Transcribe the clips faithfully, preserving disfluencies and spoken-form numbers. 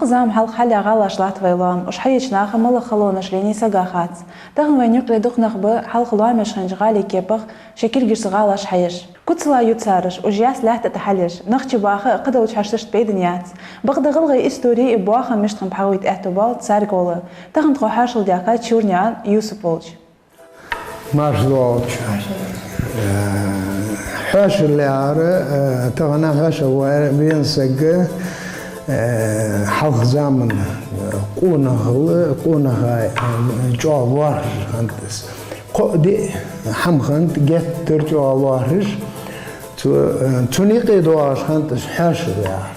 Зама хьалха хьалъяь гӀалаш латт вай лоам, уж хьаеча наха малагӀа халонаш лийннай сага хац. Тахан вайна юкъе дукха нах ба хьалха лоамаш хиннача гӀалий кепах шоай кулгалца гӀалаш хьаеш. Куцала ю цар уж, уж яц лаьтта тӀа хьалъеш, нах чубаха а кхыдолча хьашташта пайдана яц. Бакъда гӀалгӀай истори а боахам мишта хиннаб хьагойта аьттув боал царга гӀолла. Тахан тхо хьоашалгӀа даьхкад Чурнаькъан Юсуп волча. Марша воагӀалва. Э, хьоашал яхар, э, тахан хьоашалгӀа ваьр вена саг, э, хьалха заман, э, къонахал, къонаха, э, чӀоагӀа лоархӀаш хиннад из. Кхо-диъ хӀама хиннад геттара чӀоагӀа лоархӀаш. Цу, э, цунна юкъе доагӀаш хиннад из хьоашал яхар.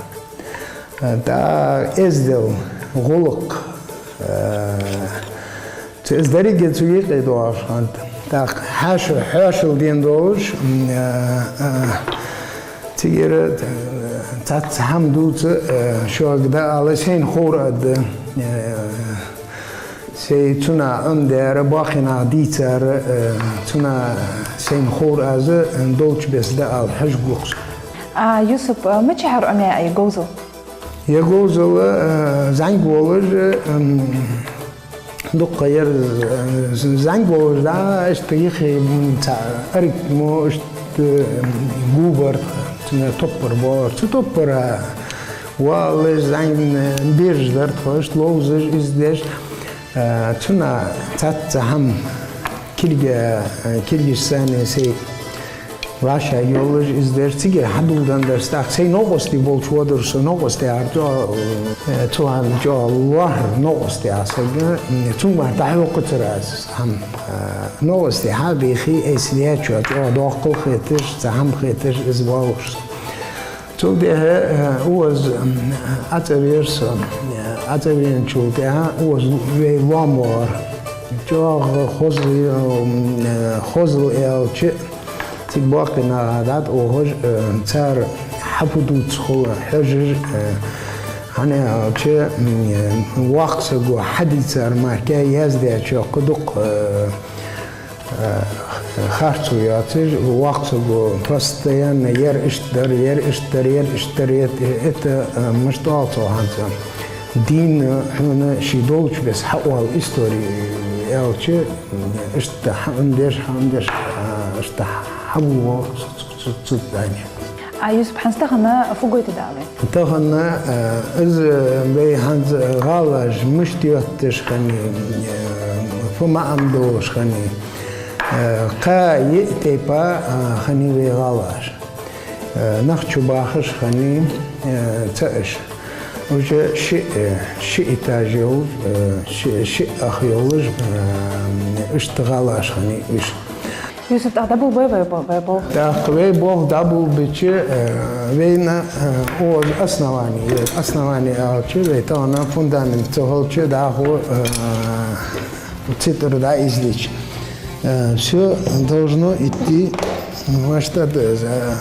Э, тӀаккха эздел, гӀулакх, э, цу, из деррига цу юкъе доагӀаш хиннад. ТӀаккха хьоаша-, хьоашалгӀа долаш, м, э, э, цигара, э, цхьацца хӀама дувца, э, шуга дӀаала, сайна ховр а да, э, сай цунах Ӏомадаьр, баккхий наха дийцар, э, цунах сайна ховр аз, э, долча беса дӀаала хьожаргва-кх со. А, Юсуп, а, мичахьара Ӏомаяьй ер говзал? Ер говзал, э, зӀамига волаш, э, м, дукха яр, э, зӀамига волаш, да, иштта йихи, м, цхьа арг мо, иштта, э, гу бар, цунна топпар бар. Цу топпара валлаш, зӀамига биржа дар тхо, иштта ловзаш, из деш, э, цунах цхьацца хӀама кулга, э, кулгашца сай вӀаший йолаш, из деш, цигара хьадоладенна дар са. ТӀаккха сай новкъостий болча водар со, новкъостий яхар чӀоагӀа, э, цу хана чӀоагӀа лоархӀар новкъостий яха саг, м, цунга мара дӀахьокхацар аз хӀама. Э, новкъостий хьабийхе, айса даьчоа чӀоагӀа доккхал хеташ, цхьа хӀама хеташ, из воаллаш со. Цул тӀехьа, э, укхаза, м, ӀацӀавера со, э, ӀацӀавеначул тӀехьа укхаза вай лоам вахар. ЧӀоагӀа хоза, м, э, хозал аьлча, цига баккхий наха дӀатӀаухаш, э, цар хьафу дувца хул хьожаш, э, хӀана аьлча, м, э, воккха саго хьадийцар мара яздаьчоа кхы дукха, э, э, харцо йоацаш, воккха саго постоянно ер иштта дар, ер иштта дар, ер иштта дар, это, это, э, мишта оал цох хӀанз, дийна хьона ший долча беса хьаоал истори аьлча, иштта хьаӀомадеш, хьаӀомадеш, а, иштта хьавоагӀа со цу, цу, цу дане. А, Юсуп, хӀанз тахан фу гойтаргда Ӏа вай? Тахан, а, из вай хӀанз гӀалаш мишта йотташ хиннай, а, фу маӀан долаш хиннай, а, кхо-йиъ тайпа, а, хиннай вай гӀалаш. Э, нах чубахаш хиннай, э, цаӀ уж. Уж шиъ, э, шиъ этаж йолаш, э, шиъ, шиъ ах йолаш, э, иштта гӀалаш хиннай уж. Юсуп, тӀаккха дӀаболабий вай бо-, вай болх? ТӀаккха вай болх дӀаболабича, э, вайна, э, укхаза основани, основани аьлча, вай тахан фундамент ца хилча, дӀахо, э, цу тӀара дӀаизлича. Э, всё должно идти, ваш тӀа, э,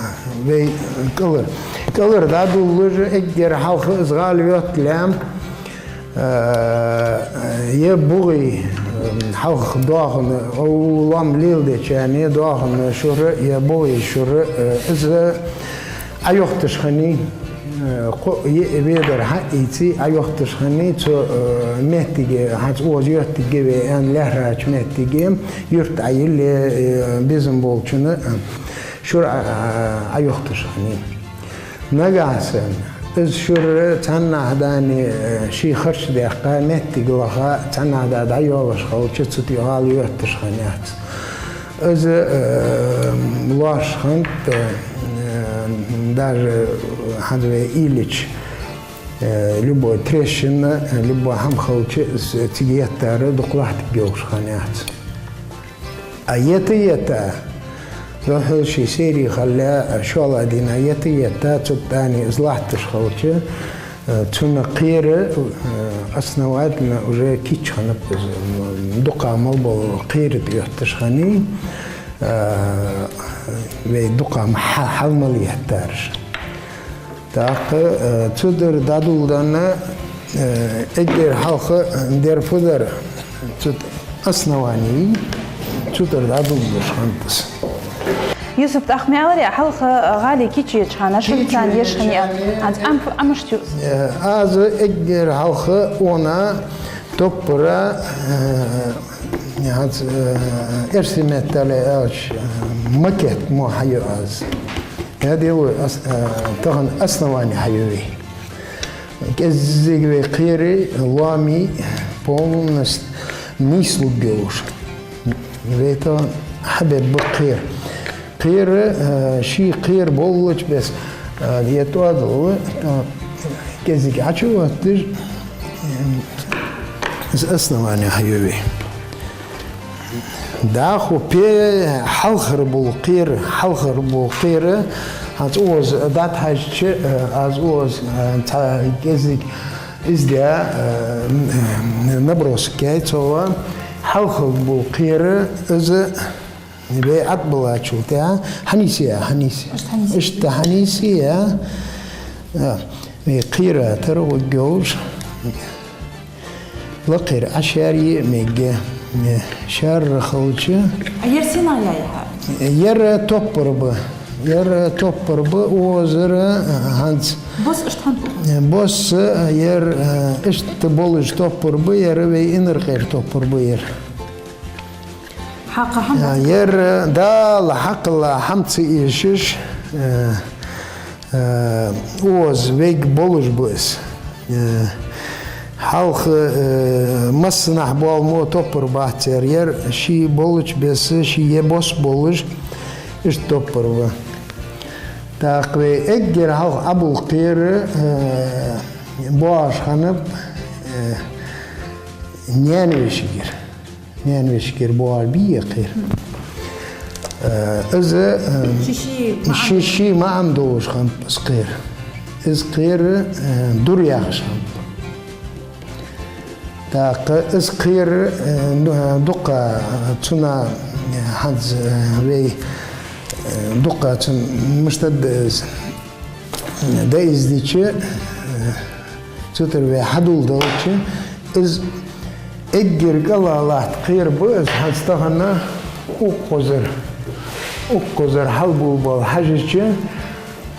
вай кӀалхара. КӀалхара дӀадолалуш, эггара хьалха из гӀала йоттале, э, ер бугӀий, э, хьалха доахан, укх лоам леладеча хана доахан шура, ер бугӀий шура, э, из Ӏойохийташ хиннай, э, кхо-йиъ ведар хьаийца Ӏойохийташ хиннай цу, э, моттиге, хӀанз укхаза йоттаргья вай аьнна лаьрхӀача моттиге, юрт Ӏойилле, э, безам болчунна, э, шура, э, Ӏойохийташ хиннай. Нагахьа санна из шура цхьаннахьа дани, э, ший харш даьккха, моттиг лаха, цхьаннахьа да дӀайоалаш хилча, цу тӀа гӀала йотташ хиннаяц. Из, э, лоархӀаш хиннад, э, даже хӀанз вай уйла йича, э, любой трещина, э, любой хӀама хилча, из цига еттар дукха латтаргйолаш хиннаяц. А етта-етта, духхьал ший сайре хилале, шоллагӀа дийнахьа етта-етта, цу тӀа дани из латташ хилча, Э, цунна кхера, э, основательно уже кийча хиннаб из, м, дукха мел бола кхера тӀа йотташ хиннай, э, вай дукха ма хьа-, хьалмала еттараш. ТӀаккха, э, цу тӀара дӀадоладенна, э, эггара хьалха, э, дер фу дар, цу тӀа основани, цу тӀара дӀадоладеш хиннад из. Юсуп, тӀаккха ма аьларий, хьалха гӀали кийчъеча хана, шуца цхьана еш хиннай, хӀанз Ӏам-, Ӏамаш ю? Э, аз эггара хьалха она топпара, э, хӀанз, э, эрсий меттала аьлча, э, макет мо хьаю аз. Я делаю ас-, э, тахан основание хьаю вай. КӀеззига вай кхерий, лоамий полностью нийслургйолаш. Вай тахан хьабергба кхера. Кхера, э, ший кхера боллача беса, э, е тӀоадал, э, кӀеззига Ӏочуотташ, э, из основание хьаю вай. ДӀахо пе-, хьалхара бола кхера, хьалхара бола кхера, хӀанз укхаза дӀатӀахьежача, э, аз укхаза, э, цхьа кӀеззига из де, э, м, э, набросок яьй цо, хьалхара бола кхера, из вай ӀотӀабиллачул тӀехьагӀа, хьанийсъяь, хьанийсъяь. Иштта хьанийсъяь. Иштта хьанийсъяь, а, вай кхера тара гӀоргйолаш. Лакхера Ӏошаре а мег, э, шаьра хилча. А ер сенах яьй хьа? Ер топпар ба. Ер топпар ба, укхазара, э, хӀанз. Бос иштта хӀана ба? Э, бос, э, ер, э, иштта болаш топпар ба, ер вай инаркъера топпар ба ер. Хьакха хӀама. А, ер, э, Дала хьакхелла хӀама ца эшаш, э, э, укхаза вайга болаш ба из. Э, хьалха, э, массанахьа бола мо топпар бац ер, ер ший болча беса, ший е бос болаш, иштта топпар ба. ТӀаккха вай эггара хьалха Ӏобилла кхера, э, боагӀаш хиннаб, э, наьна вешийгара. Наьна вешийгара боагӀаш бий е кхера. Э, из, э, ший-ший маӀан, ший-ший маӀан долаш хиннаб из кхера. Из кхера, э, дур яхаш хиннаб. ТӀаккха из кхера, э, ду-, дукха цунах, э, хӀанз, э, вай, э, дукха цун мишта да из. ДӀаиздича, цу тӀара вай хьадоладелча, из эггара кӀала латта кхера ба из, хӀанз тахан укхазара, укхазара хьалболабала хьежача,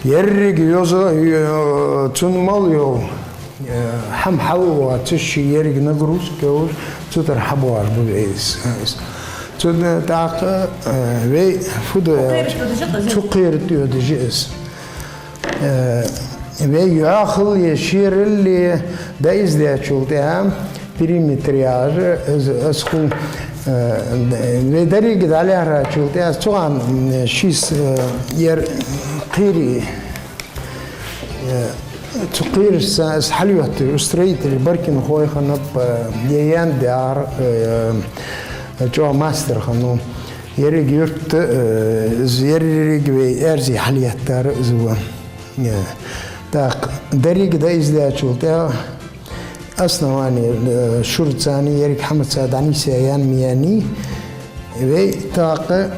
еррига йоза, ё-, цун мел йола, э, хӀама хьалвоацаш, еррига нагрузка йолаш, цу тӀара хьабоагӀаш ба вай из. Цу тӀаккха, э, вай фу ду аьлча, цу кхера тӀа йодаш я из. Э, вай йӀоахал е шерал е дӀаиздаьчул тӀехьагӀа периметр яхаш, из, из хул, э, вай деррига дӀалаьрхӀачул тӀехьагӀа, цу хана, м, шийс, э, ер кхера, э, цу кхерашца из хьалъетташ, уж строителаш Баркинхой хиннаб, э, е Яндиар, э, чӀоагӀа мастер хиннав. Еррига юрта, э, из еррига вай аьрзи хьалъеттар из ва. Э, тӀаккха деррига дӀаиздаьчул тӀехьагӀа основание, э, шура цани, еррига хӀамаца дӀанийсъяьй ма яьннай, вай тӀаккха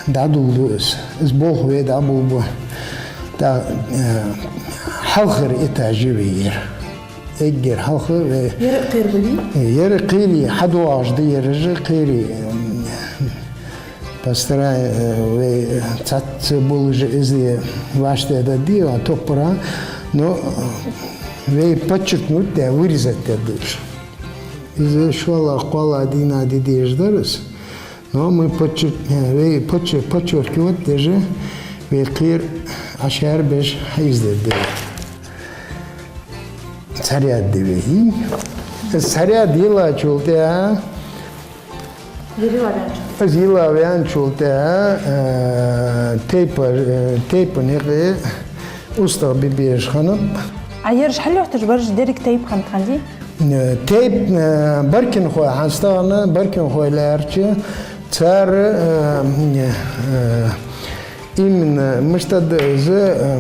дӀадоладу из. Из болх вай дӀаболабу. ТӀаккха, э, хьалхара этаж я вай ер. Эггара хьалха вай. Ер кхера ба вай? Ер кхерий хьадоагӀаш да, ераш кхерий, м, постарай, э, вай цхьацца болаш из вӀаштӀехьдаргда, а топпара, но, э, вай подчеркнуть даь, вырезать даь да уж. Из шоллагӀа-кхоалагӀа дийнахьа де дезаш дар из. Но мы подчерк-, э, вай подчер-, подчеркивать деш, вай кхера Ӏошаьрбеш хьаиздаьд вай. Цхьа ряд да вай. Цхьа ряд йиллачул тӀехьагӀа, из йилла ваьнначул тӀехьагӀа, э, тайпа, э, тайпан юкъе устагӀа бе безаш хиннаб. А ераш хьалъетташ бараш деррига тайпа хиннад, хӀанз? Э, тайп-, э, Баркинхой, хӀанз тахан Баркинхой лаьрча, цар, э, э, именно мишта да из, э,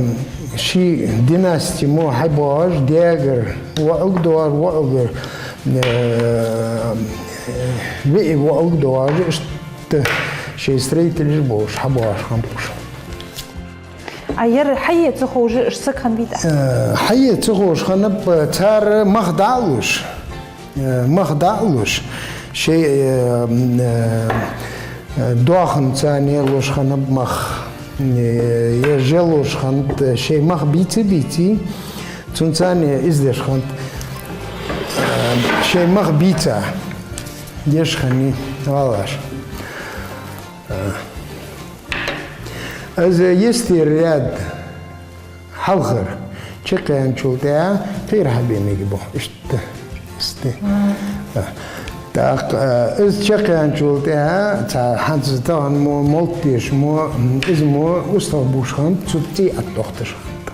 ший династи мо хьабоагӀаш, даьгара воӀ доагӀаш, воӀагара, э, виъ воӀ доагӀаш, иштта шоай строителаш болаш хьабоагӀаш хиннаб уж. А ер хьае ца ховш уж саг хиннабий тӀаккха? Э, хьае ца ховш хиннаб, цар мах дӀа а луш. Э, мах дӀа а луш. Шоай, э, э, э, Доахан царна луш хиннаб мах. Э, е же луш хиннад, шоай мах бийца-бийца, цунца из деш хиннад, э, шоай мах бийца деш хиннай гӀалаш. Э, из йистера ряд хьалхара чакхъяьнначул тӀехьагӀа кхера хьабе мегаргба. Иштта. Иштта. ТӀаккха, э, из чакхъяьнначул тӀехьагӀа, цхьа хӀанз тахан мо, молт деш мо, м, из мо устагӀа бувш хиннад, цу цӀий тӀа тохташ хиннад.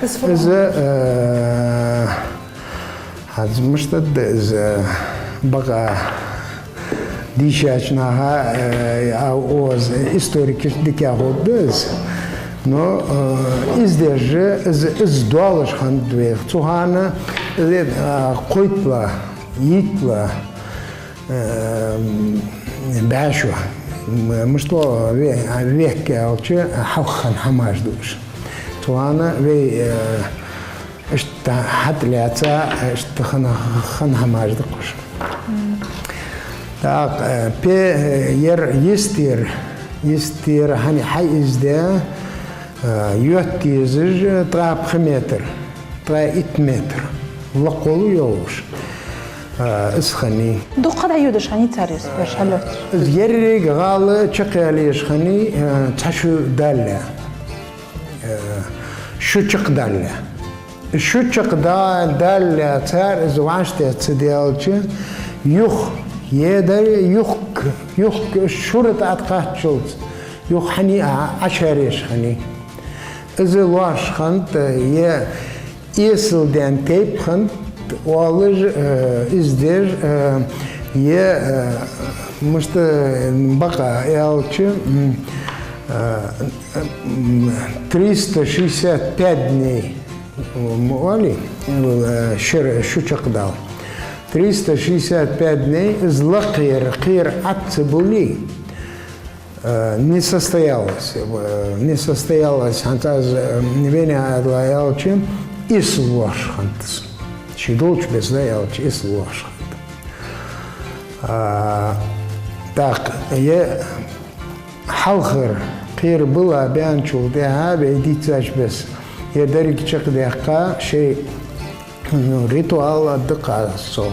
Из фу? Из, э, хӀанз мишта да из, бакъда дийшача наха, э, а, оз историкаш дика ховргда из. Но, э, из деш, из, из доалаш хиннад вайх. Цу хана, э, кхойтта ла, итт ла, э, бӀаь шу. М-, мишта ве-, век аьлча, хьалха хинна хӀамаш да уж. Цу хана вай, э, иштта хьатӀалаьца, иштта хинна, хинна хӀамаш да-кх уж. ТӀаккха, э, пе-, э, ер йистера, йистера хьа-, хьаизде, э, йоатта езаш ткъаь пхи метр, ткъаь итт метр лакхвала йолаш, э, из хиннай. Дукха дӀайодаш хиннай цар из, ераш хьалоьтташ? Из еррига гӀала чакхъяла езаш хиннай, э, цхьа шу далале. Э, шу чакхдалале. Шу чакхда-, далале цар из вӀаштӀехьа ца даьлча, юха, е дар юхк-, юхк-, шура тӀа кхаччалца, юха хьаний а Ӏошаьржа хиннай. Из лоархӀаш хиннад, е эсала даьнна тайпа хиннад, оалаш, э, из деш, э, е, э, мишта бакъахьа аьлча, м, э, м, триста шестьдесят пять дней, м, оалий, э, шира шу чакхдала. Триста шестьдесят пять дней из лакхера кхера Ӏо ца буллий, э, не состоялось, э, не состоялось, хӀанз аз, э, вайна аьлча, эсала лоархӀаш хиннад из. Ше долча беса аьлча, эсала лоархӀаш хиннад. А, тӀаккха, е хьалхара кхера биллабаьнначул тӀехьагӀа, вай дийцача беса, е деррига чакхдаьккха, шоай, ну, ритуал а да-кх цох,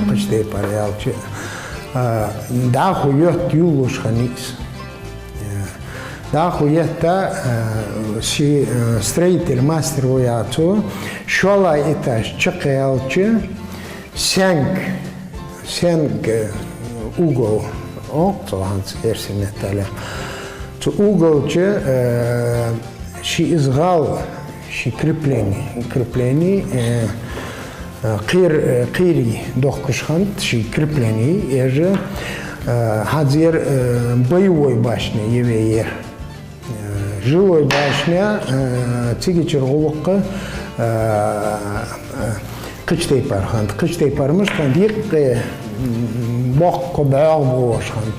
кхыча тайпара аьлча, а, дӀахо йоатта йолалуш хиннай из. Э, дӀахо йоатта, э, ший, э, строитель, мастер ва яхаш цо, шоллагӀа этаж чакхъяьлча, саьнга, саьнга, э, угол, о, цох хӀанз эрсий меттала. Цу угол чу, э, ший из гӀала, ший креплени, креплени, э, э, кхер-, э, кхерий дохкаш хиннад ший креплени, ер же, э, хӀанз ер, э, боевой башня я вай ер. Э, жилой башня, э, цигачара гӀулакх, э, э, кхыча тайпара хиннад, кхыча тайпара мишта хиннад, юкъе, м, боккха бӀоагӀа болаш хиннаб.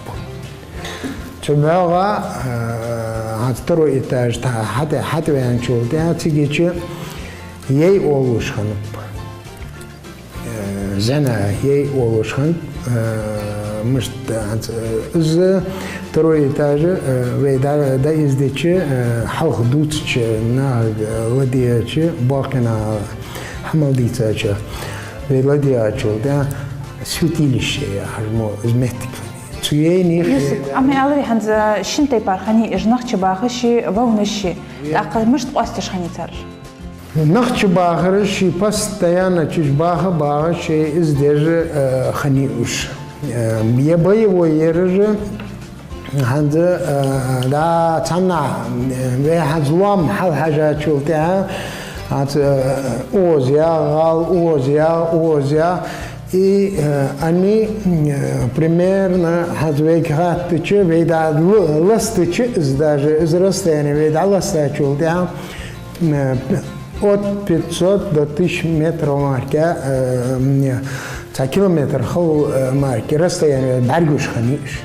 Цу бӀоагӀа, э, хӀанз второй этаж тӀа хьатӀа-, хьатӀаваьнначул тӀехьагӀа цигача яй олалуш хиннаб. Э, зӀамига яй олалуш хиннаб, э, мишта хӀанз, э, из второй этаж, э, вай дӀа-, дӀаиздича, э, хьалха дувцача нахага ладийгӀача, боккхий наха хьа мел дийцача, вай ладийгӀачул тӀехьагӀа святилище яхаш мо из моттиг хиннай. Цу яйнех Юсуп, амма аьларий хӀанз, шин тайпара хиннай уж нохчий бахараш, вовнаш. ТӀаккха мишта къоасташ хиннай цар уж? Нохчий бахараш шоай постоянно чуж баха-баха шоай из деш, э, хиннай уж. Э, е боевой ераш, хӀанз, э, да, цхьаннахьа, э, вай хӀанз лоам хьалхьежачул тӀехьагӀа, хӀанз, э, оза я, гӀала оза я, оза я, и, э, они, э, примерно, хӀанз вайга хаттача, вай дӀа-, л-, ластача, из даже, из расстояние вай дӀаластачул тӀехьагӀа, э, от пятьсот до тысячи метров мара, э, м, цхьа километр хала, э, мара расстояние бӀаргагуш хиннай уж.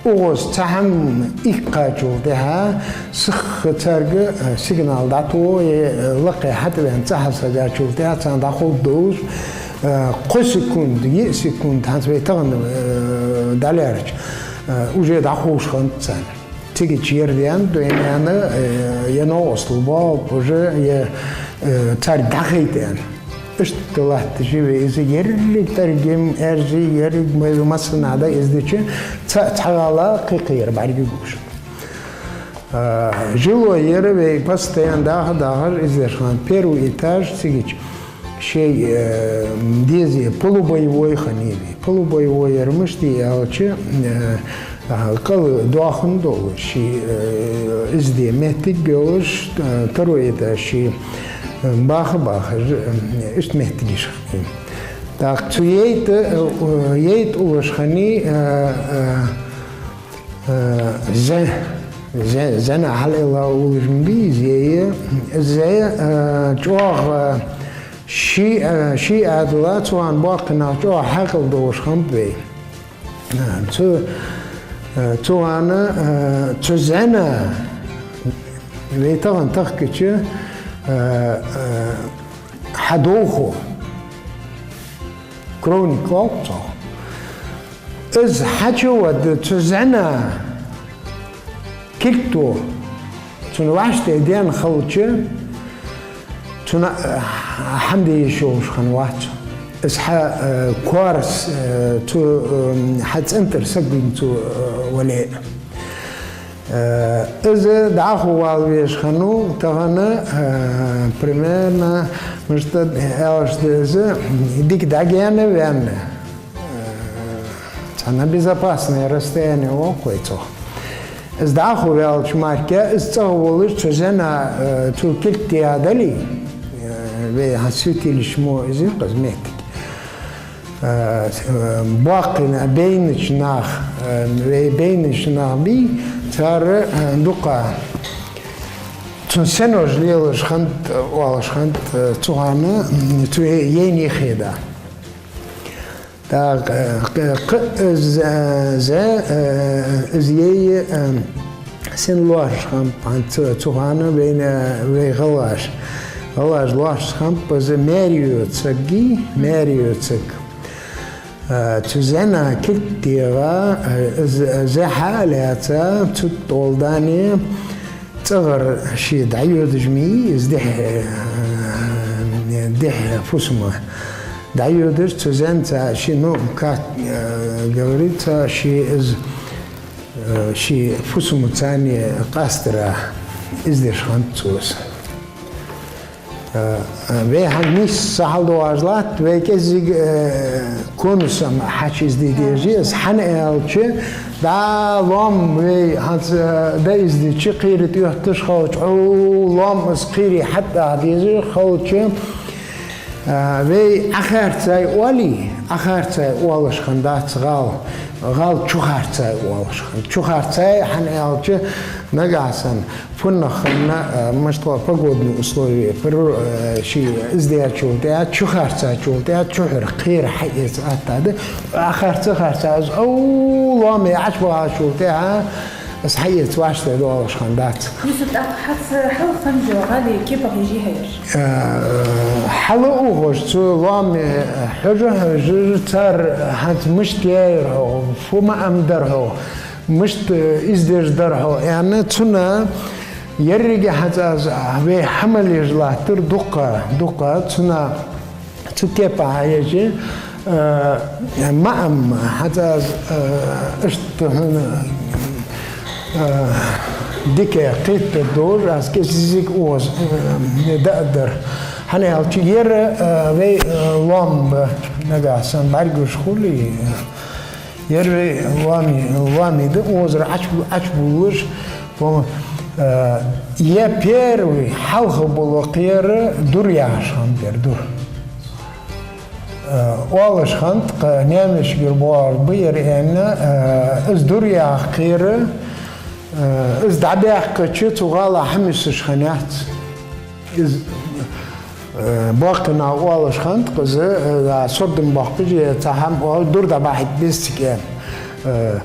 Укхаза цхьа хӀама иккхачул тӀехьагӀа сиха царга, э, сигнал дӀатохе, э, лакхе хьатӀаваьнна цӀи хьалсагачул тӀехьагӀа царна дӀаховргдолаш, э, кхо секунд, йиъ секунд, хӀанз вай тахан, э, дӀалаьрча, Э, уже дӀаховш хиннад царна. Цигача ер даьннад вай наьна, э, е новкъостал боагӀалба уже, е, э, царга дӀахайта аьнна. Иштта латташ я вай из, еррига тӀаргим, аьрзи, еррига ма-, массанахьа да из дича, цхьа, цхьа гӀала кхы-кхыяр бӀаргагуш. Э, жилой яр вай постоянно даха-дахар из деш хиннад. Первый этаж цигача шоай, э, дезе полубоевой хиннай вай. Полубоевой яр мишта я аьлча, э, а, кӀал доахан долаш, ший, э, из де моттиг йолаш, э, второй этаж ший, э, баха-баха, э, иштта моттигаш хиннай. ТӀаккха цу яйта, э, яйта уллаш хиннай, э, э, э, зе, зе, зӀена хьалъайла уллаш ма бий из яй, зе, э, чӀоагӀа, э, ший, э, ший Ӏаьдала цу хана боккхий нах чӀоагӀа хьаькъал долаш хиннаб вай. Э, цу, э, цу хана, э, цу зӀена вай тахан тахкача, э, э, хьадовхо, кровник оал цох. Из хьачувода цу зӀена кулг, цун вӀаштӀехьа даьнна хилча, цунна, э, хӀама де йиш йолаш хиннавац. Из хьа, э, коарс, э, цу, э, хьа цӀен тӀара саг вийна цо, э, вале а. Э, из дӀахо вала везаш хиннав тахан, э, примерно, мишта аьлча да из, дика дӀагаьна ваьнна. Э, цхьа на безопасное расстояние оал-кх вай цох. Из дӀахо ваьлча мара, из цӀагӀа волаш цу зӀена, э, цу кулг тӀа дале, э, вай хьа святилище мо из я-кх из моттиг. Э, э, боккхий на-, байнача наха, э, вай байнача наха бий, цар, э, дукха цун синош лелаш хиннад, оалаш хиннад, э, цу хана, м, цу яй-, яйна хеда. ТӀаккха, э, кхы-, кхы из, э, зе, э, из яй, э, син лоархӀаш хиннаб, хӀанз цу, цу хана вайна, вай гӀалгӀаша. ГӀалгӀаша лоархӀаш хиннаб из маьре йода саг, маьре йода саг. Э, цу зӀена кулг тӀа, э, из зе хьа а лаьца, цу тӀа долаш да, цӀагӀара ше дӀайодаш ма йий из дехьа, э, дехьа фусама. ДӀайодаш цу зӀенца ше, ну, как, э, говорится, ше из, э, ший фусамаца къастара из деш хиннад цо из. Э, э, вай хӀанз нийсса хьалдоагӀаш латт, вай кӀезига, э, конусом хьачу из де дезаш я из, хӀана аьлча, дӀа лоам вай хӀанз, э, дӀа из дича, кхера тӀаотташ хилча, Ӏу, лоам из кхере хьатӀадахьа дезаш хилча, э, вай Ӏохарцай оале, Ӏохарцай оалаш хиннадац гӀала, гӀала чухарцай оалаш хиннад. Чухарцай, хӀана аьлча, нагахьа санна фуннагӀа хинна, э, мишта оал, погодные условия, пр-, э, ше из даьчул тӀехьа, чухарцачул тӀехьа, чухьара кхера хьаэца аттагӀа да, Ӏохарца, харца из, Ӏу, лоаме Ӏочубахачул тӀехьа, из хьаэца вӀаштӀехьадоалаш хиннадац. Юсуп, тӀаккха хьаца хьалха хиннача гӀалий кепах ежи хьаеш? Э, хьалугӀаш цу лоаме хьожа-хьожаш, цар хӀанз мишта яьяр хьо, фу маӀан дар хьо, мишта из деш дар хьо, аьнна, цунна еррига хӀанз аз вай хьа мел еш латтар дукха, дукха, цунна цу кепа хьаеш, э, маӀан хӀанз аз, э, иштта хьона, э, дика кхетаде дезаш, аз кӀезига укхаза, э, даа дар. ХӀана аьлча ер, э, вай, э, лоам ба, нагахьа санна бӀаргагуш хуле, э, ер вай лоаме, лоаме да, укхазара Ӏочу-, Ӏочубувлаш, по-, э, е первый хьалха бола кхера дур яхаш хиннад ер, дур. Э, оалаш хиннад, кхы наьмашкара боагӀар ба ер аьнна, э, из дур яха кхера, э, из дӀабаьккхача цу гӀала хьамисаш хиннаяц. Из, э, боккхий наха оалаш хиннад-кх из, э, сордам боаккхаш, е цхьа хӀама оалаш, дур дӀабахьийта беза цига аьнна. Э,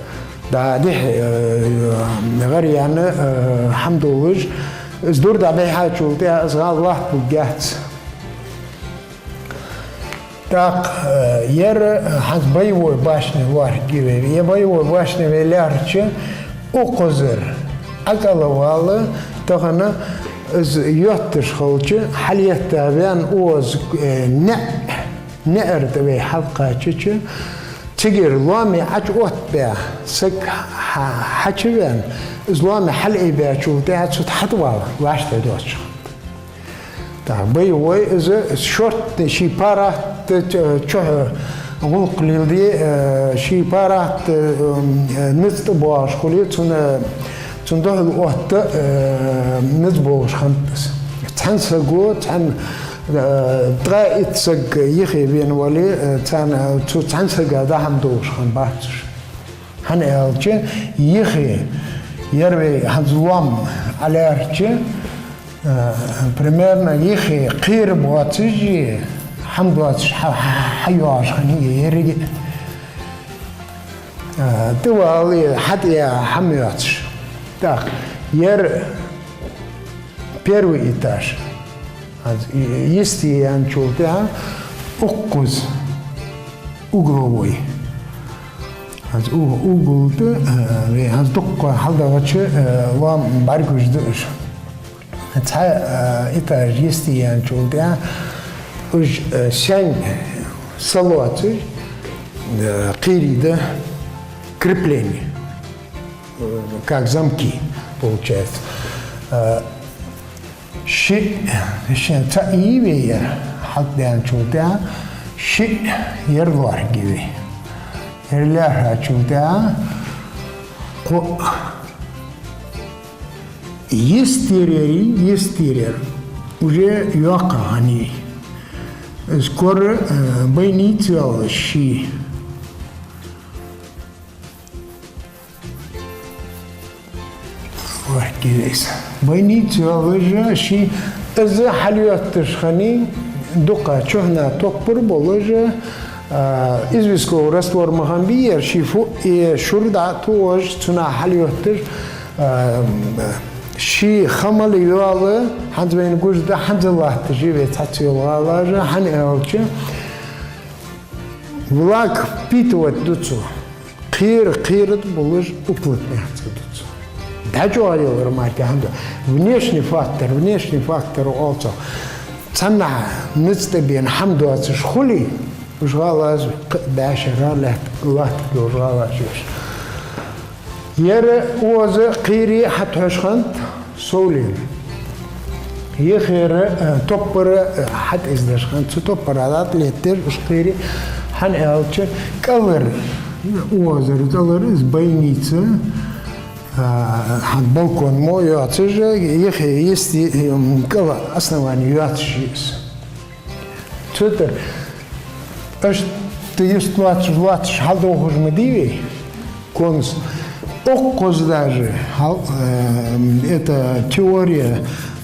дӀа дехьа, э, гӀар яьнна, э, хӀама долаш, из дур дӀабихьачул тӀехьа из гӀала латтабергьяц. ТӀаккха, э, ер, э, хӀанз боевой башня лоархӀаргья вай. Ер боевой башня вай лаьрхӀача, укхазара ӀокӀалвала, тахан из йотташ хилча, хьалъэтта ваьнна укхаза, э, наӀ, наӀара тӀа вай хьалкхаьчача, цигара лоаме Ӏочуоттабаь саг хьа-, хьачуваьнна, из лоаме хьалъайбаьчул тӀехьагӀа цу тӀа хьатӀавала, вӀаштӀехьа доацаш хиннад. ТӀаккха боевой из шортта ший паргӀата чу-, чухьа гӀулакх леладе, э, ший паргӀата, э, низ тӀабоагӀаш хуле, цунна, цунна духьал отта, э, низ болаш хиннад из. Цхьан саго, цхьан, э, ткъаь итт саг юхе вена вале, э, царна, цу цхьан сага дӀа хӀама долаш хиннабац уж. ХӀана аьлча, юхе, ер вай хӀанз лоам ӀолаьрхӀача, э, примерно юхе кхера боацаш а, хӀама доацаш хьа-, хьа-, хьайоагӀаш хиннай еррига а. Э, тӀавала, хьатӀаяха хӀама йоацаш. ТӀаккха ер первый этаж. ХӀанз и-, йисте яьнначул тӀехьагӀа укхаза угловой. ХӀанз у-, угол тӀа, э, вай хӀанз дукха хьалдагӀача, э, лоам бӀаргагуш да уж. Цхьа, э, этаж йисте яьнначул тӀехьагӀа уж, э, сенна са лоацаш, э, кхерий да крепление, э, как замки, получается. Э, шиъ, шиъ цаӀ йий вай ер, хьалдаьнначул тӀехьагӀа шиъ ер лоархӀаргья вай. Ер лаьрхӀачул тӀехьагӀа кхоъ. Йистера, йистера уже йоккха хиннай. Из кора, э, больница йоаллаш ший. Ой, кивейса. Больница йоаллаш ший, из хьалъетташ хиннай, дукха чухьнахьа топпар болаш, а, известковый раствор ма хиннабий ер, ший фу-, э, шура дӀатохаш, цунах хьалъетташ, а, ший ха мел йола, хӀанз вайна гуш да, хӀанз а латташ я вай цхьацца йола гӀалаш, хӀана аьлча, влага впитывать ду цо. Кхера, кхера тӀа болаш уплотняться ду цо. ДӀачӀоагӀъялар мара хӀама да. Внешний фактор, внешний фактор оал цох. Цхьаннахьа низ тӀабена хӀама доацаш хуле, уж гӀалаш кхы а бӀаьшера латт-, латтаргдолаш гӀалаш я уж. Ер укхаза кхерий хьатӀахьош хиннад совленна. Юхера, э, топпар, э, хьатӀаиздеш хиннад. Цу топпара дӀатӀалетташ уж кхерий, хӀана аьлча кӀалхара, укхазара кӀалхара из больница, э, хӀанз балкон мо йоацаш, юхе йисте, э, кӀала основание йоацаш я из. Цу тӀара иштта йист лоацаш, лоацаш хьалдохаш ма дий вай, конца. Укхаза даже хьал-, э, это теория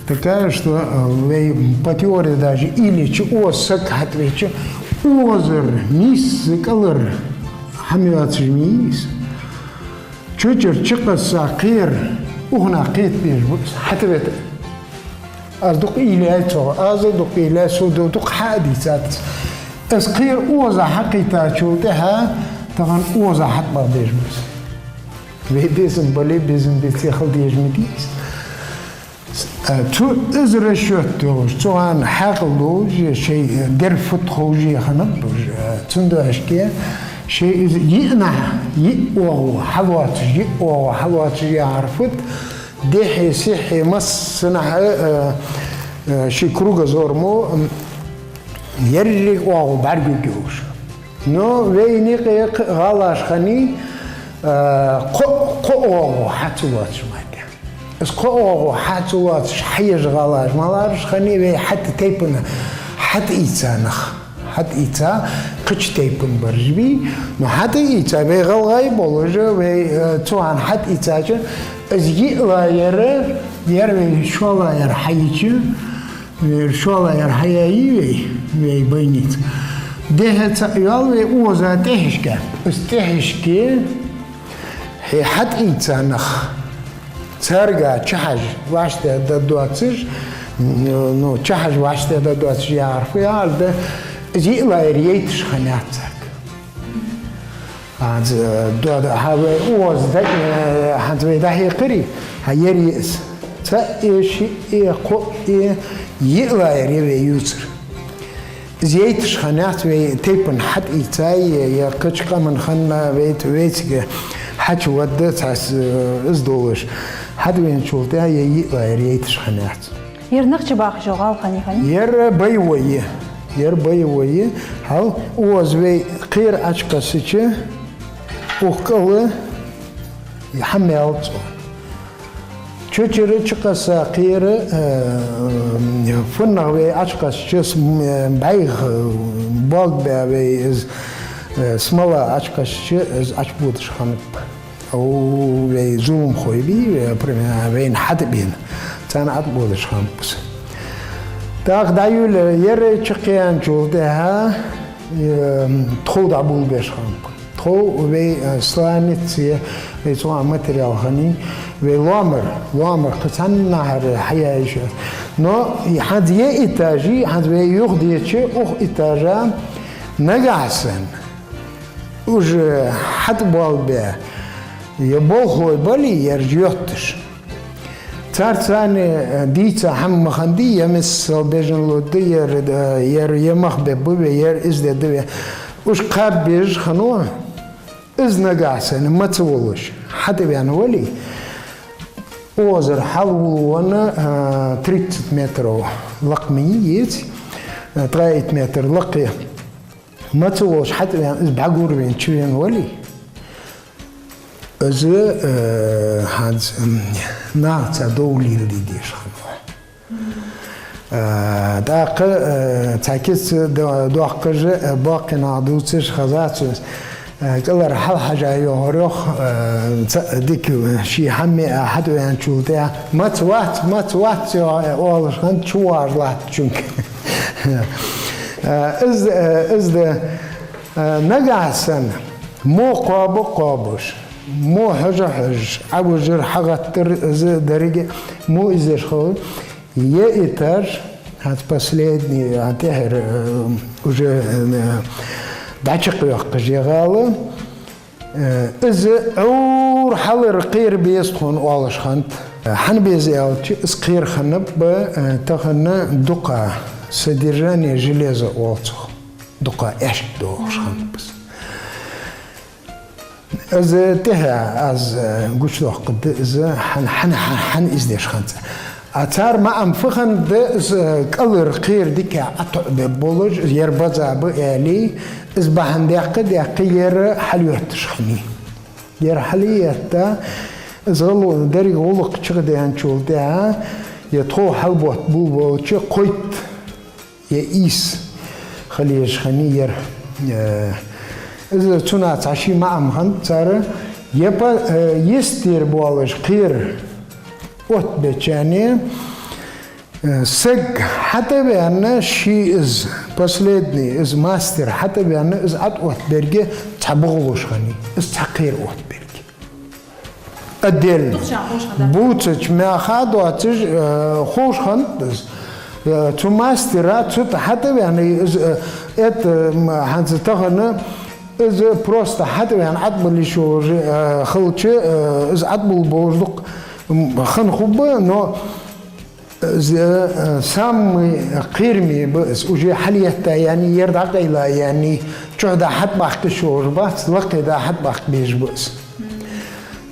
такая, что, э, вай по теории даже илича, укхаза саг хьатӀавеча, укхазара нийсса кӀалхара хӀама йоацаш ма йий из. Чу чура чукхесса кхера, укханах кхета безаш ба из, хьатӀавета. Аз дукха уйла яьй цох, аз дукха уйла яьй, сона ду-, дукха хьа а дийцад из. Из кхера укхаза хьакхийттачул тӀехьагӀа тахан укхаза хьатӀабаха безаш ба из. Вай безам бале, безам беце хила дезаш ма дий из. Э, цу из расчёт долаш, цу хана хьаькъал долаш, шоай дер фуд ховш хиннаб уж, э, цудухьа шоай из йиъ нах, йиъ оагӀув хьалоацаш, йиъ оагӀув хьалоацаш яхар фуд, дехьеи сехьеи массанахьа, э, э, ший кругозор мо, м, еррига оагӀув бӀаргагургйолаш. Но вайна юкъе кхы а гӀалаш хиннай, э, кхо, кхо оагӀув хьа ца лоацаш мара. Из кхо оагӀув хьа ца лоацаш хьаеш гӀалаш малараш хиннай, вай хьатӀа тайпан хьатӀаийца нах. ХьатӀаийца кхыча тайпан бараш бий, но хьатӀаийца вай гӀалгӀай болаш, вай, э, цу хана хьатӀаийцача, из йиълагӀа яр, яр вай шоллагӀа яр хьайича, вай шоллагӀа яр хьаяьй вай, вай больница. Дехьа цаӀ йоал вай укхаза тӀехьашка. Из тӀехьашка хье хьатӀаийца нах. Царга чухьажа вӀаштӀехьдаргдоацаш, ну, чухьажа вӀаштӀехьдаргдоацаш яхар фу яхар да, Из йиълагӀъяр яйташ хиннаяц царга. ХӀанз, э, до-, хӀа вай укхаза дӀа-, э, хӀанз вай дӀахьекхарий, хӀа, ер я из. ЦаӀ, шиъ, кхоъ, йиълагӀъяр я вай ювцар. Из яйташ хиннаяц вай тайпан хьатӀаийцай, е кхыча къаман хинна вай, вайцига хьачуводда цхьа с-, э, из долаш. ХьатӀавеначул тӀехьагӀа е йиълагӀъяр яйташ хиннаяц. Ер нахча бахаш йола гӀалгӀай хиннай? Ер боевой я. Ер боевой я. Хьал укхаза вай кхера Ӏочукхессача, укх кӀала хӀама мел цӀо. Чу чура чукхесса кхера, э, фуннагӀа вай Ӏочукхессача, с-, м, э, бӀайха, э, болх баь вай из, э, смола Ӏочукхессача, из Ӏочубодаш хиннаб. Ау, вай зуламхой бий, вай, примерно, вайна хьатӀабена. Царна ӀотӀабодаш хиннаб из. ТӀаккха дӀайолаяьй ер чукхеанчул тӀехьагӀа, э, тхов дӀаболабеш хиннаб. Тхов вай, э, сланец, е вай цу материал хиннай, вай лоамар, лоамар кхы цхьаннахьара хьаяьй уж. Но хӀанз ер этаж, хӀанз вай юхадеча, укх этажа нагахьа санна уже хьатӀабоалабаь, е болхлой бале, ераш йотташ. Царца цхьана, э, дийца хӀама ма хиннадий, е миссел бежан лургда, ер, э, ер, е мах бергба вай, ер из дергда вай. Уж кхаба безаш хиннав, из нагахьа санна маца волаш хьатӀавена вале, укхазара хьалволавенна, э, тридцать метров лакха ма йий из, э, ткъаь итт метр лакхе. Маца волаш хьатӀавена, из бӀаргагур вена чувена вале, из, э, хӀанз, м, нахаца дов леладе дезаш хиннав. Э, тӀаккха, э, цхьа кица до-, доаккхаш, э, боккхий нах дувцаш хезад сона, э, кӀалхара хьалхьежа йоагӀар йоах, э, цхьа дика, э, ший хӀама а хьатӀавеначул тӀехьагӀа, маца вац, маца вац, йоах, э, оалаш хиннад, чувоагӀаш латтачунга. Э, из, э, из да, э, нагахьа санна, мо кхоаба а кхоабаш, мо хьожа а хьожаш, Ӏовижар, хьагӀаттар, из деррига а, мо из деш хилар. Ер этаж, хӀанз последний, а, тӀехьара, э, уже, э, дӀачакхйоаккхаш я гӀала, э, из Ӏуйра хьалара кхера беза тхона оалаш хиннад. Э, хӀана беза аьлча, из кхера хиннаб, э, тахан дукха содержание железа оал цох. Дукха аьшк доагӀаш хиннаб из. Из тӀехьа аз, э, гучадоаккхаргда из, хӀана, хӀана, хӀана, хӀана из деш хиннад цар. А цар маӀан фу хиннад, из, э, кӀалхара кхера дика ӀотоӀабергболаш, ер база ба аьле, из бахьан даьккха, даьккха ер хьалйотташ хиннай. Ер хьалъетта, из гӀал-, деррига гӀулакх чакхдаьнначул тӀехьагӀа, е тхов хьалбутт болабелча, кхойтта е ийс хила езаш хиннай ер. Э, из цунах цхьа ши маӀан хиннад цар, е па-, э, йистера болаш кхера оттабеча хана, э, саг хьатӀавена, ший из последний, из мастер хьатӀавена, из ӀотӀаоттаберг цхьа бухалуш хиннай, из цхьа кхера оттаберг. Отдельно. Тухча ховш хиннад. Бувцача мехка доацаш, э, ховш хиннад из. Э, цу мастера цу тӀа хьатӀавена, из, э, это, м, хӀанз тахан, из просто хьатӀавена, ӀотӀабилла йиш йолаш, э, хилча, э, из ӀотӀабилла болаш дукха, м, хинна хургба, но из, э, самый кхераме ба из, уже хьалъетта яьннай, ер дӀакъайла яьннай, чухь дӀа хьатӀабаккха йиш йолаш бац, лакхе дӀа хьатӀабаккха безаш ба из.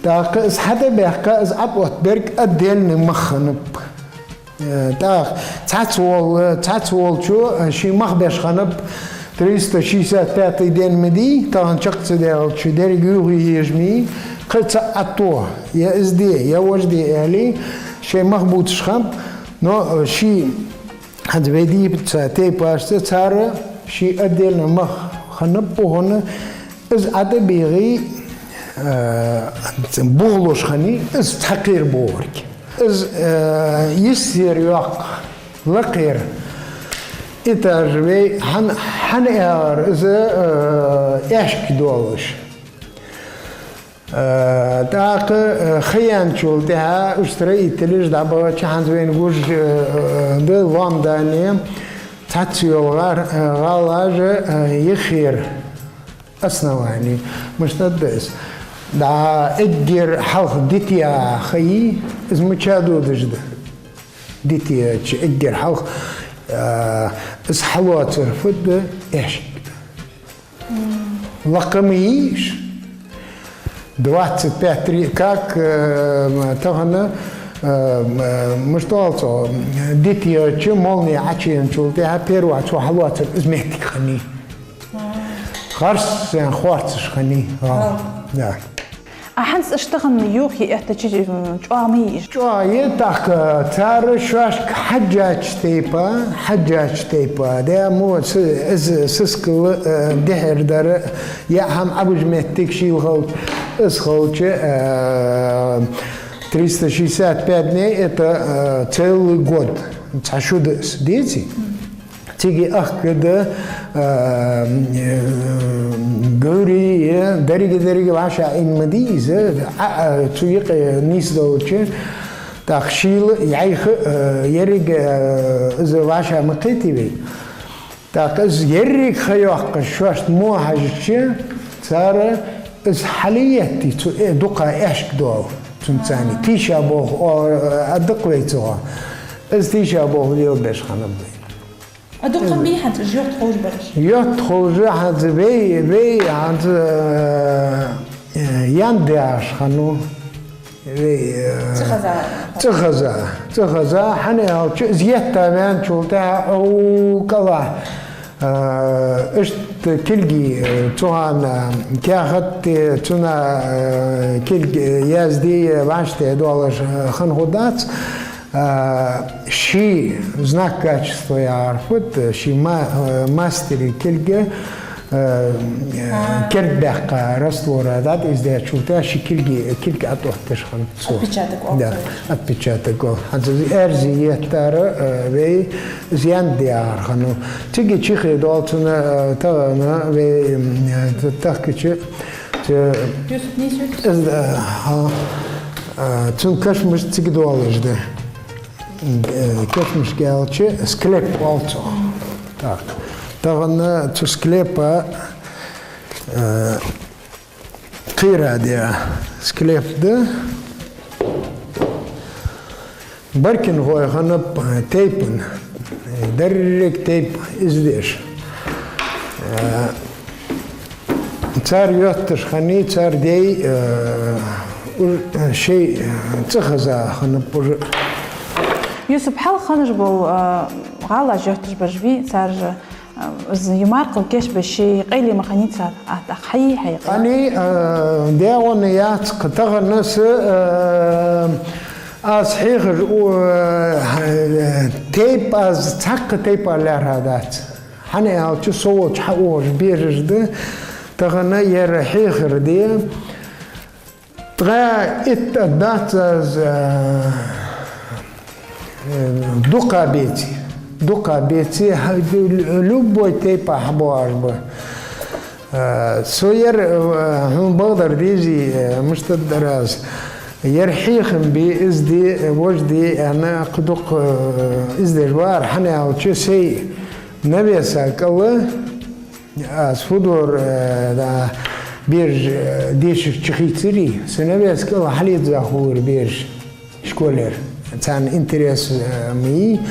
ТӀаккха из хьатӀабаьккха, из ӀотӀаоттаберг отдельный мах хиннаб. Э, тӀаккха цхьацца вола-, цхьацца волчо, э, ший мах беш хиннаб, триста шестьдесят пятый ден ма дий, тахан чакх ца даьлча, деррига юхе езаш ма йий, кхы цхьа ӀотӀатоха, е из де, е вож де аьле, шоай мах бувцаш хиннаб, но, э, ший, хӀанз вай дийцача тайпашца, цар ший отдельно мах хиннаб укхун, из ӀотӀабийгӀа, э, бухалуш хиннай, из цхьа кхера боагӀарг. Из, э, йистера йоккха лакхера этаж вай хӀана, хӀана аьлча, из, э, аьшк долаш. Э, тӀаккха, э, ха яьнначул тӀехьагӀа уж строителаш дӀабахача, хӀанз вайна гуш, э, э, да лоам дане, Цхьацца йола гӀар-, э, гӀалаш, э, йиххьера основани. Мишта да из? ДӀа эггара хьалха дитаяь ха йий, из мича додаш да? Дитаяьча эггара хьалха, э, из хьалоацар фуд? Аьшк. Лакхам йий уж? Двадцать пять ри-, как, э, тахан, э, э, мишта оал цох, дитаяьча молния Ӏочуеначул тӀехьагӀа первый цо хьалоацар из моттиг хиннай. Харц санна харцаш хиннай. Ва. Да. А хӀанз иштта тахан юххе эттача, м, чӀоагӀа ма йий уж? ЧӀоагӀа я, тӀаккха цар шоашка хьежжача тайпара, хьежжача тайпара, да, мо с-, из сискал, э, дехьара дар, е хӀама Ӏобижа моттиг шийла хилча, из хилча, э, триста шестьдесят пять дней — это, э, целый год. Цхьа шу да из, деций? Цига ахка да, а, э, гури, деррига-деррига вӀашагӀийна ма дий из, а, а, цу юкъе нийсдолча, тӀаккха шийла яйха, э, еррига, э, из вӀашагӀ ма кхетий вай. ТӀаккха из еррига ха йоаккхаш шоашта мо хьежача, цар из хьалъеттий, цу, э, дукха аьшк дола, цунцара тийшаболх, о, э, аргда-кх вай цох. Из тийшаболх лелабеш хиннаб вай. А дукха ма бий хӀанз уж йотта ховш бараш? Йотта ховш хӀанз вай, вай хӀанз, э, э, янда яхаш хиннав. Вай, э, цӀихеза. ЦӀихеза. ЦӀихеза, хӀана аьлча из етта ваьнначул тӀехьагӀа укхаза, э, иштта кулги, э, цу хана каьхат тӀа, цунна, э, кулг, э, язде, э, вӀаштӀехьа долаш, э, хинна хургдац. А, ший знак качества яхар фуд, ший ма-, э, мастера кулг, э, э, керда баьккха раствора дӀа из даьчул тӀехьагӀа ший кулги, кулг ӀотӀаоттадеш хиннад цо. Отпечаток оал. Да, отпечаток оал. ХӀанз из аьрзи еттар, э, вай из янда яхар хиннав. Цига чихе долчунна, э, тахан вай, м, э, тахкача Цу-, Юсуп, нийса йий? Из, э, хьа, э, цун кашамаш цига долаш да. Э, кашамашка аьлча, склеп оал цох. Так. Тахан цу склепа, э, кхера да, склеп да. Баркин гӀой хиннаб тайпан, деррига тайпа из деш. Э, цар йотташ хиннай, цар даьй, э, уж, э, шоай, э, цӀихеза хиннаб уж. Юсуп, хьалха хиннаш бола, э, гӀалаш йотташ бараш бий, цар же Из юмаркъал кийчбеш ший къайле ма хиннай цар, а, тӀаккха хьай, хьай къайле. Ани, э, дегӀана яц-кх тахан са, э, аз хьехаш, у, э, тайпа аз цхьаккха тайпара лаьрхӀа дац. ХӀана аьлча со волча хьаухаш бераш да, тахан ер хьехар де. Ткъаь итт дац аз, э, дукха беци. Дукха беци, хьа-, любой тайпа хьабоагӀаш ба. Э, со ер, э, хьона бакъдар дезий, э, мишта дар аз. Ер хьехам бе, из де, вож де, аьнна, кхы дукха, э, из деш вар, хӀана аьлча сай навеса кӀал, аз фу дора, э, да, бераш, э, дешарца хийцарий, са навеса кӀал хьалъеза хулар бераш школера. Царна интерес, э, ма йий.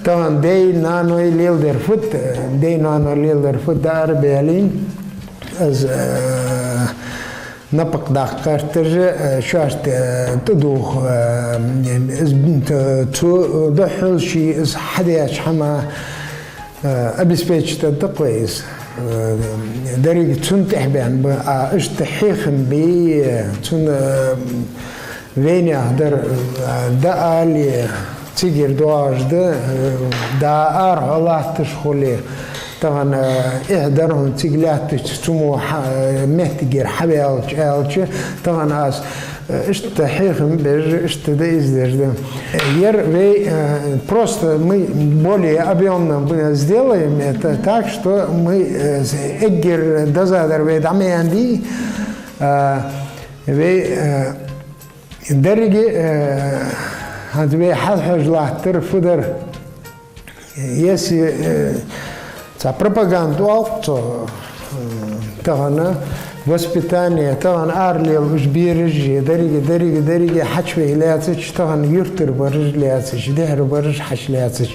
Тахан даьй, наной леладер фуд, э, даьй, наной леладер фуд даар баьлийна. Аз, э, напагӀа даккха гӀерташ, э, шоашта, э, тӀадувха, э, из, т-, цу духьал ший из хьадаьча хӀама, э, обеспечить даьд-кх вай из. Э, деррига цунна тӀехьа баьнна ба, а иштта хьехам бе, цунна, э, вайнаьха дар, э, дӀаала, цигара доагӀаш да, э, дӀа арахьа латташ хуле, тахан, э, эхь дар хьона цига лаьттача цу мо хьа-, э, моттигера хьаваьлча, аьлча, тахан аз Иштта хьехам беш, иштта да из деш да. Ер вай, э, просто мы более объёмно мы сделаем это так, что мы, э, эггара дезадар вай дӀа ма яндий, э, вай, э, деррига, э, хӀанз вай хьалхьежа латтар фу дар. Если, э, цхьа пропаганда оал цох, э, тахан воспитание, тахан ара лела уж бераш, деррига, деррига, деррига хьачуве лаьцача, тахан юртара бараш лаьцача, дехьара бараш хьачу лаьцача.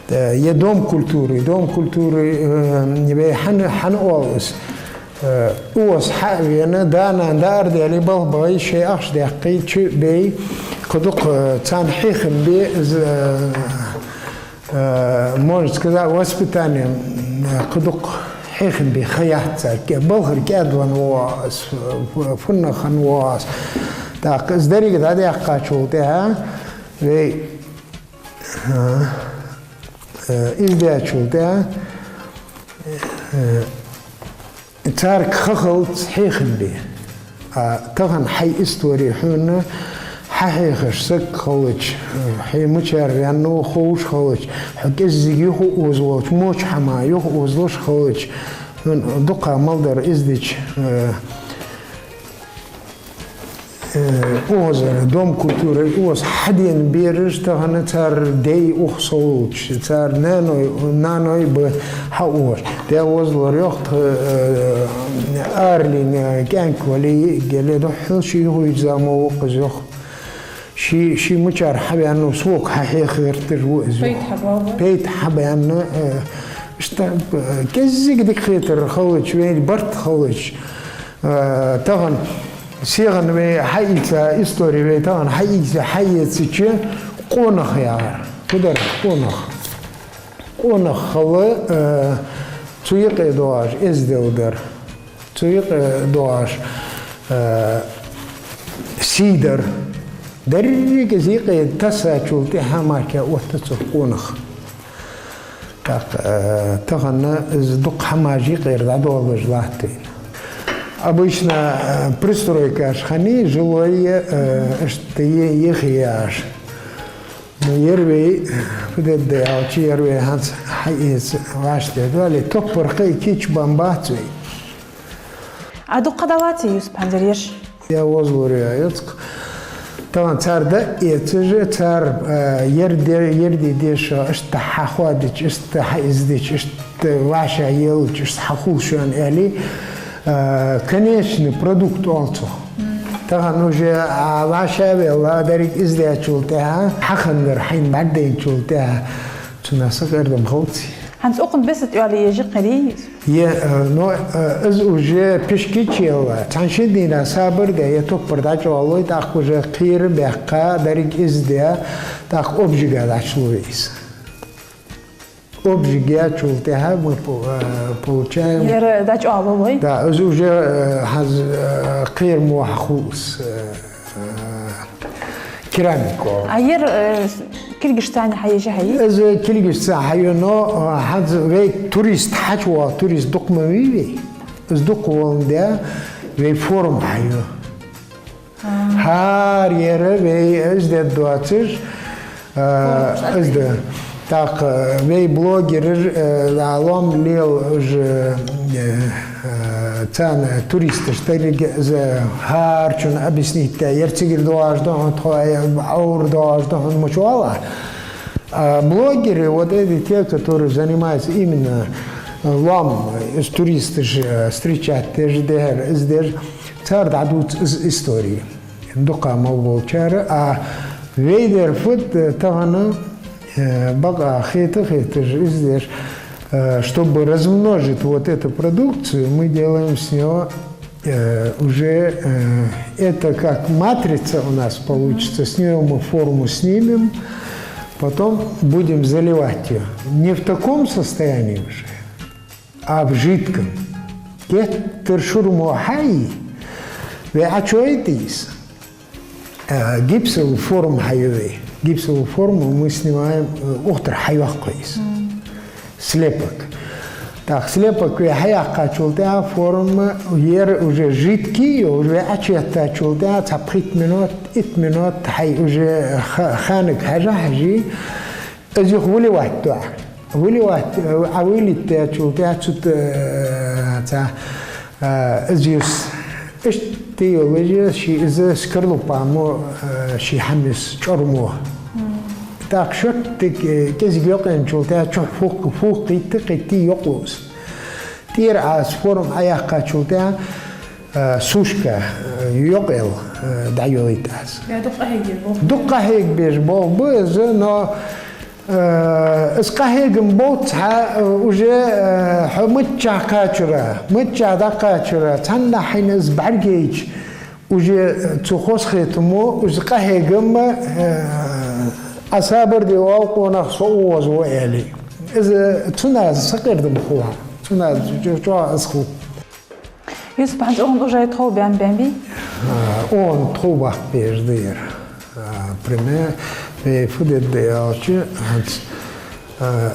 Э, е дом культуры, дом культуры, э, вай хьан-, хьан оал из? Э, укхаза хьа а вена, да-нана да арадаьле, балха бахе, шоай ахча даьккхе, чу бе, кхы дукха, э, царна хьехам бе, из, э, э, можно сказать, воспитание, м, кхы дукха хьехам бе ха яц цар, ке-, балхара кӀаьдвенна ва из, фу-, фуннагӀа хинна ва из. ТӀаккха из деррига дӀадаьккхачул тӀехьагӀа, вай, а, э, из даьчул тӀехьагӀа, э, царга ха хилац хьехам бе. А тахан хьай истори хьона хьахьехаш саг хилча, хьо мичара ваьннав ховш хилча, хьо кӀеззига юхаозаволча, моча хӀама юхаозалуш хилча, хьона дукха мел дар из дича, э, Э, укхазара, дом культуры, укхаза хьадена бераш тахан цар даьй ух совлалча, цар наьной, наьной ба хьаухаш. Даьла возаллар йоах тха, э, аралийна кӀаьнк вале, йиӀиг яле, духхьал ший юхавийжа зама ва укхаза йоах. Ший, ший мичара хьаваьннав, сога хьахьеха гӀерташ ва из йоах. Пайда хьабоагӀа? Пайда хьабаьнна, э, иштта, э, кӀеззига дика хетар хилча, вайна барт хилча, Э, тахан сихана вай хьаийца, истори вай тахан хьаийца, хьаэцача, къонах яхар. Фу дар къонах? Къонах хила, э, цу юкъе доагӀаш эздел дар. Цу юкъе доагӀаш, э, сий дар. Деррига из юкъе тассачул тӀехьагӀа мара оттац цох къонах. ТӀаккха, э, тахан из дукха хӀамаш юкъера дӀадоалаш латт вайна. Обычно, э, пристройкаш хиннай, жилой, э, иштта е-, ехе яхаш. Ну, ер вай, фу де деза аьлча, ер вай хӀанз хьаэца вӀаштӀехьадоале, топпара кхы а кийчбенна бац вай. А дукха дӀалаьций, Юсуп, хӀанзар ераш? Даьла возаллар йоах цох. Тахан цар дӀаэцаш, цар, э, ер де-, ер де дезаш, иштта хьахоадича, иштта хьаиздича, иштта вӀашагӀъелча, иштта хьахул шоана аьле, э, конечный продукт оал цох. Тахан уже, а, вӀашагӀвелла, деррига издаьчул тӀехьагӀа, хьахиннар хьайна бӀаргадайначул тӀехьагӀа, цунах сакъердам хилац. ХӀанз укхун бесса тӀайоалае еш йикъарий? Е, э, но, э, из уже пишкача елла. Цхьан-шин дийнахьа сабар де, е топпар дӀачӀоагӀлой, тӀаккха уже кхера баьккха, деррига издаь, тӀаккха обжига дӀачулой из. Обжиг яьчул тӀехьагӀа мы по-, э, получаем. Ер дӀачӀоагӀлой? Да, из уже, э, хӀанз, э, кхера мо хьахул из, э, керамика. А ер, э, кулгашца хьаеш хьайий? Из кулгашца хьаю, но, э, хӀанз вай турист хьачувоагӀа, турист дукха ма вий вай. Из дукха воландаь, вай форум хьаю. ХӀара ер вай из де доацаш, э, из да. ТӀаккха, э, вай блогераш, э, лоам лел уже, э, э, царна туристаш деррига из хӀарачунна объяснить даь, ер цигара доагӀаш да хьона тхо, э, Ӏовра доагӀаш да хьона мича оал. А блогеры, вот эти те, которые занимаются именно, э, лоам, э, из туристаш, э, встречать деш, дехьара из деш, цар дӀадувц из истори. Дукха мел болчар, а вай дер фуд, э, тахан, э, бакъда хета, хеташ из деш, э, чтобы размножить вот эту продукцию, мы делаем с него, э, уже, э, это как матрица у нас получится, с неё мы форму снимем, потом будем заливать её. Не в таком состоянии уже, а в жидком. Геттара шура мо хьае, вай Ӏочуйойтийс. Э, гипсовую форму хьаю вай. Гипсовую форму мы снимаем, э, укх тӀара хьайоаккх вай из. Слепок. Так, слепок вай хьаяьккхачул тӀехьагӀа форма, ер уже жидкий, уже вай Ӏочуеттачул тӀехьагӀа цхьа пхийтта минот, итт минот хьай уже ха-, ханага хьежа хьежа, из юха выливать ду Ӏа. Выливать, э, Ӏа вылить даьчул тӀехьагӀа цу тӀа, э, цхьа, э, из юс. Иштта йолаш я ший из скорлупа мо, э, ший хӀама юс чӀор мо. ТӀаккха шорттига, э, кӀезига йокъаенначул тӀехьагӀа чухь фу-, фу кхийтта, кхийтта йокъалу из. ТӀера Ӏа из форма Ӏояьккхачул тӀехьагӀа, э, сушка, э, йокъаел, э, дӀайолийт Ӏа из. Е дукха къахьега безаш болх ба? Дукха къахьега безаш болх ба из, но, э, из къахьегам болча хана, э, уже, э, хьо миччахьа кхачар, миччахьа дӀакхачар, цхьаннахьа хьайна из бӀаргайча, уже, э, цу хозахетамо, из къахьегам, э, Ӏа сабар де оал къонах, со укхаза ва аьле. Из, э, цунах сакъердам хул хьона. Цунах чӀо-, чӀоагӀа из хул. Юсуп, хӀанз укхун уже тхов баьнна бий? А, укхун тхов баккха безаш да ер. А, пример, вай фу дергда аьлча, хӀанз, а,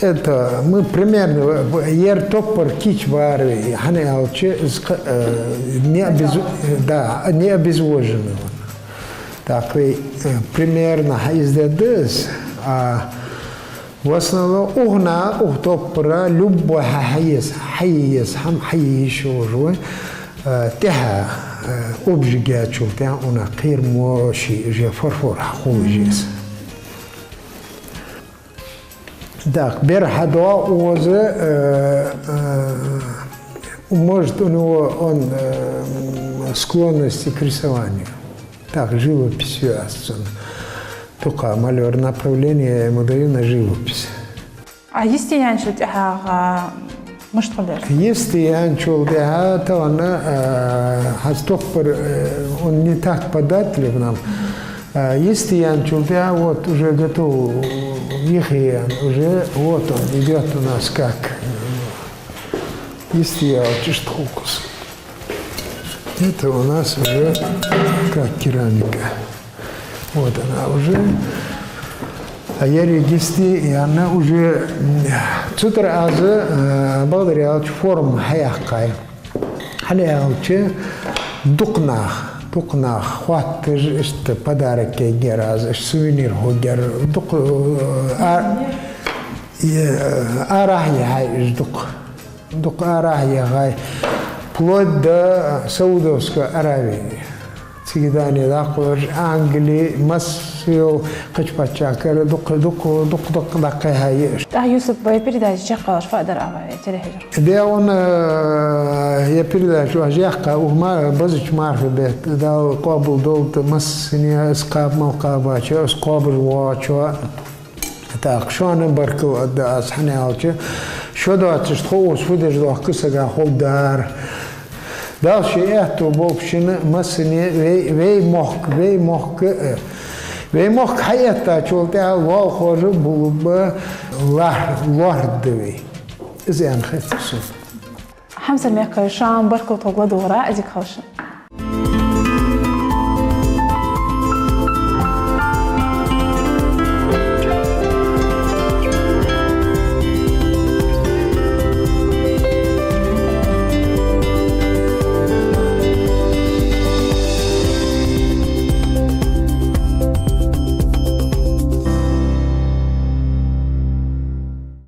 это мы примерно, э, ер топпар кийчбар вай, хӀана аьлча, из кха-, э, не обез-, да, не обезвоженный он. Так вай, э, примерно хьаэца дергда из, а, в основном укхунна, укх топпара любой хьа-, хьаэца, хьае еза хӀама хьае йиш йолаш ва, э, тӀехьа, э, обжигаьчул тӀехьагӀа укхунна кхерам мо ший уже фарфор хьахулаш я из. Так, бер хьадоагӀа укхаза, э, э, может, у него он, э, склонности к рисованию. Так, живописью аз цунна. Дукха малёр направление я ему даю на живопись. А йисте яьнначул тӀехьагӀа мишта хул ер? Йисте яьнначул тӀехьагӀа тахан, э, хӀанз топпар, э, он не так податлив нам. Э, йисте яьнначул тӀехьагӀа вот уже готов, йисте яьнна уже, вот он идёт у нас как, э, йисте яьлча иштта хул укхаза. Это у нас уже как керамика. Вот она уже. А еррига йисте яьнна уже, м, цу тӀара аз, э, бакъдар аьлча, форма хьаяьккхай. ХӀана аьлча, дукха нах, дукха нах хоатташ, иштта подарок ергьяр аз, иштта сувенир хургьяр, дукха, э, а-, э, арахьа яхьай уж дукха. Дукха арахьа яхьай, вплоть до Саудовской Аравии. Цига дӀа а дӀакхоачаш, Англи, масса йола кхыча паччахьалкхера дукха, дукха, дукха, дукха дӀакхайкадаь я уж. ТӀаккха, Юсуп, вай передача чакхъялаш фу дар Ӏа вай телехьежарашка? Де он, э, ер передача оаш яьккхай, укх ма-, базача мархий бетта, Дала къоабал долда массане, из кхаба мел кхаьбачоа, из кхоабаш воагӀачоа. ТӀаккха шоана баркал аргда аз, хӀана аьлча, шо доацаш тхо укхаза фу деш доахк сага ховргдар. Дала ший аьттув болба шун массане, вай, вай мохк, вай мохк, э, вай мохк хьаэттачул тӀехьагӀа лоалахоша болх ба лар-, лоархӀаргда вай. Из аьнна хет сона. Хьамсара мехкахой, шоана баркал тхога ладувгӀара, эздий хилда шун.